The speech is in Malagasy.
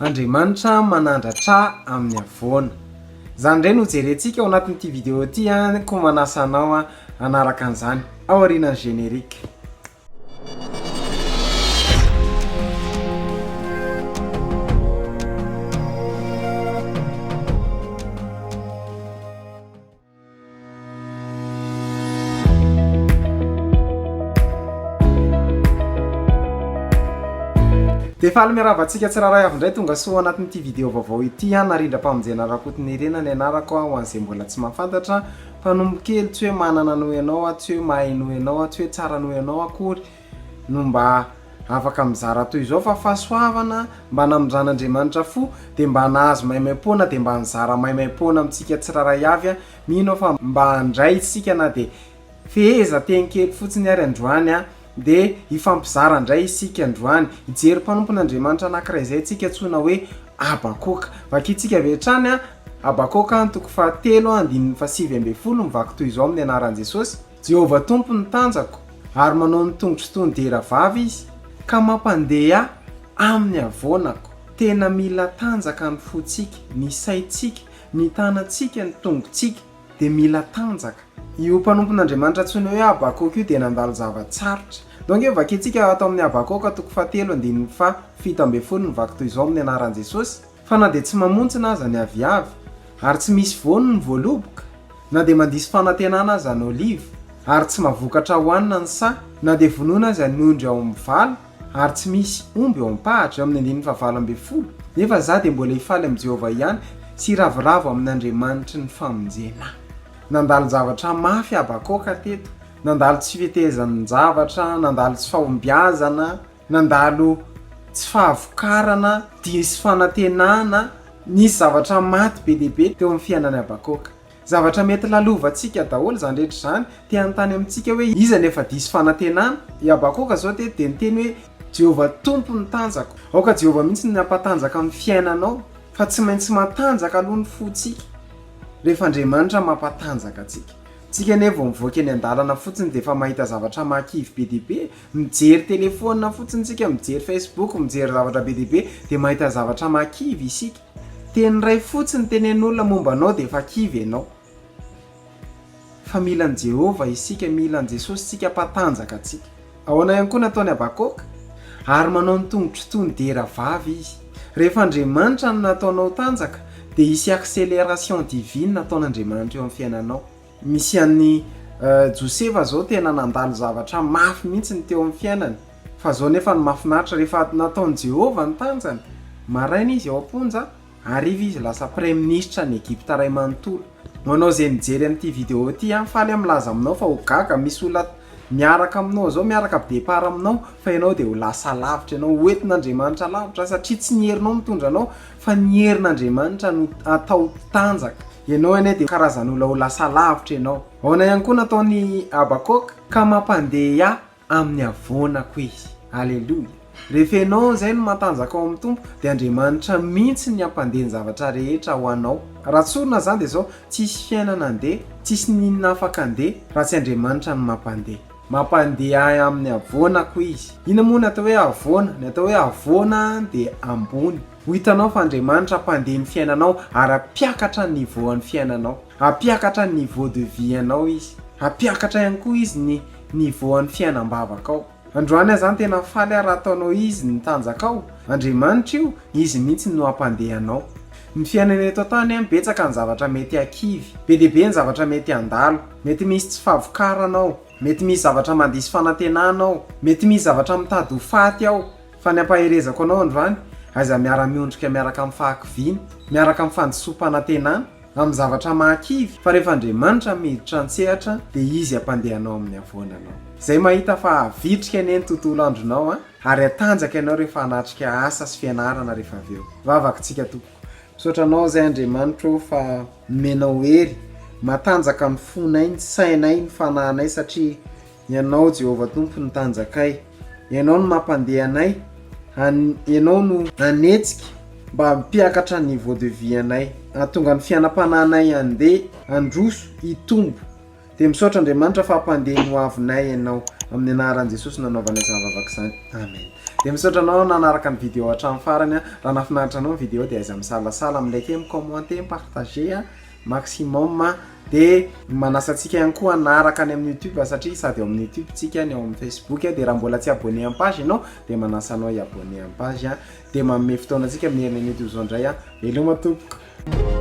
Andriamanitra manandratra amin'ny havoana. Izany indray no jerentsika ao anatin'ity vidéo ity an, koa manasa anao hanaraka an'izany aorianan'ny générique. Dia faly miarahaba antsika tsirairay avy indray tonga soa anatin'ity vidéo vaovao ity an, Narindram-pamonjena Rakotonirina ny anarako ho an'izay mbola tsy mahafantatra. Mpanompo kely tsy hoe manana noho ianao aho, tsy hoe mahay noho ianao aho, tsy hoe tsara noho ianao akory no mba afaka mizara toy izao fa fahasoavana mba namindran'Andriamanitra fo dia mba nahazo maimaimpoana dia mba nizara maimaimpoana amintsika tsirairay avy aho. Mino aho fa mba handray isika na dia fehezanteny kely fotsiny ary androany an. Dia hifampizara indray isika androany. Hijery mpanompon'Andriamanitra anankiray izay isika antsoina hoe Habakoka. Vakintsika avy hatrany an, Habakoka toko fahatelo andininy fahasivy ambin'ny folo, mivaky toy izao amin'ny anaran'i Jesosy, Jehovah Tompo no tanjako, ary manao ny tongotro toy ny diera vavy Izy, ka mampandeha ahy amin'ny havoanako. Tena mila tanjaka ny fontsika, ny saintsika, ny tanantsika, ny tongotsika. Dia mila tanjaka. Io mpanompon'Andriamanitra antsoina hoe Habakoka io dia nandalo zava-tsarotra. Donc eo vakintsika ato amin'ny Habakoka toko fahatelo andininy faha 17 mivaky toy izao amin'ny anaran'i Jesosy, Fa na dia tsy mamontsina aza ny aviavy, ary tsy misy voany ny voaloboka, na dia mandiso fanantenana aza ny oliva, ary tsy mahavokatra hohanina ny saha, na dia vonoina aza ny ondry ao amin'ny vala, ary tsy misy omby eo am-pahatra, eo amin'ny andininy faha 18, nefa izaho dia mbola hifaly amin'i Jehovah ihany sy hiravoravo amin'Andriamanitry ny famonjena ahy. Nandalo zavatra mafy Habakoka teto, nandalo tsy fetezan-javatra, nandalo tsy fahombiazana, nandalo tsy fahavokarana, diso fanantenana, nisy zavatra maty be dia be teo amin'ny fiainan'i Habakoka. Zavatra mety lalovantsika daholo izany rehetra izany, te hanontany amintsika hoe iza no efa diso fanantenana? I Habakoka izao teto dia niteny hoe Jehovah Tompo no tanjako. Aoka Jehovah mihitsy no hampatanjaka amin'ny fiainanao, fa tsy maintsy matanjaka aloha ny fontsika rehefa Andriamanitra mampatanjaka antsika. Tsika anie vao mivoaka eny an-dalana fotsiny dia efa mahita zavatra mahakivy be dia be, mijery telephone fotsiny tsika, mijery Facebook, mijery zavatra be dia be dia mahita zavatra mahakivy isika. Teny iray fotsiny tenenin'olona momba anao dia efa kivy ianao. Fa mila an'i Jehovah isika, mila an'i Jesosy isika hampatanjaka antsika. Ahoana ihany koa ny ataon'i Habakoka? Ary manao ny tongotro toy ny diera vavy izy. Rehefa Andriamanitra no nataonao tanjaka dia hisy accélération divine ataon'Andriamanitra eo amin'ny fiainanao. Misy an'i Josefa zao tena nandalo zavatra mafy mihitsy ny teo amin'ny fiainany. Fa zao nefa no mahafinaritra, rehefa nataon'i Jehovah ny tanjany, maraina izy ao am-ponja, hariva izy lasa praiminisitra any Egypta iray manontolo. Ho anao izay mijery an'ity vidéo ity an, faly aho milaza aminao fa ho gaga, misy olona miaraka aminao zao, miaraka départ aminao, fa ianao dia ho lasa lavitra ianao, ho entin'Andriamanitra lavitra satria tsy ny herinao mitondra anao fa ny herin'Andriamanitra no atao tanjaka. Ianao anie dia karazan'olona ho lasa lavitra ianao. Ahoana ihany koa nataon'i Habakoka? Ka mampandeha ahy amin'ny havoanako izy. Aleloia! Rehefa ianao izay no matanjaka ao amin'ny Tompo, dia Andriamanitra mihitsy ny hampandeha ny zavatra rehetra ho anao. Raha tsorina izany dia izao, tsisy fiainana andeha, tsisy n'inona afaka andeha, raha tsy Andriamanitra no mampandeha. Mampandeha ahy amin'ny havoanako izy. Inona moa ny atao hoe havoana? Ny atao hoe havoana dia ambony. Ho hitanao fa Andriamanitra hampandeha ny fiainanao ary hampiakatra ny niveau an'ny fiainanao. Hampiakatra ny niveau de vie anao izy. Hampiakatra ihany koa izy ny niveau an'ny fiainam-bavakao. Androany aho zany tena faly aho raha ataonao izy ny tanjakao. Andriamanitra io, izy mihitsy no hampandeha anao. Ny fiainana eto an-tany an, betsaka ny zavatra mety hakivy. Be dia be ny zavatra mety handalo. Mety misy tsy fahavokarana ao. Mety misy zavatra mandiso fanantenana ao. Mety misy zavatra mitady ho faty ao. Fa ny ampaherezako anao androany, aiza miara-miondrika miaraka amin'ny fahakiviana, miaraka amin'ny fandisoam-panantenana, amin'ny zavatra mahakivy, fa rehefa Andriamanitra miditra an-tsehatra dia Izy hampandeha anao amin'ny havoananao. Izay mahita fa havitrika anie ny tontolo andronao an, ary hatanjaka ianao rehefa hanatrika asa sy fianarana rehefa avy eo. Vavaka tsika tompoko. Misaotra anao izay Andriamanitra ô fa nomenao hery, matanjaka ny fonay, ny sainay, ny fanahinay satria Ianao Jehovah Tompo no tanjakay. Ianao no mampandeha anay, an, Ianao no hanetsika mba hampiakatra ny niveau de vie anay, hahatonga ny fiainam-panahinay handeha, handroso, hitombo. Dia misaotra Andriamanitra fa hampandeha ny hoavinay Ianao. Amin'ny anaran'i Jesosy no anaovana izany vavaka izany. Amen. Dia misaotra anao nanaraka ny video hatramin'ny farany a. Raha nahafinaritra anao ny video dia aiza misalasala mi-liker, mi-commenter, mi-partager a maximum a. Dia manasa antsika ihany koa hanaraka any amin'ny YouTube satria sady ao amin'ny YouTube tsika ny ao amin'ny Facebook a. Dia raha mbola tsy abonné amin'ny page ianao dia manasa anao hi-abonné amin'ny page a. Dia manome fotoana antsika miherina ny YouTube izao indray a. Veloma tompoko.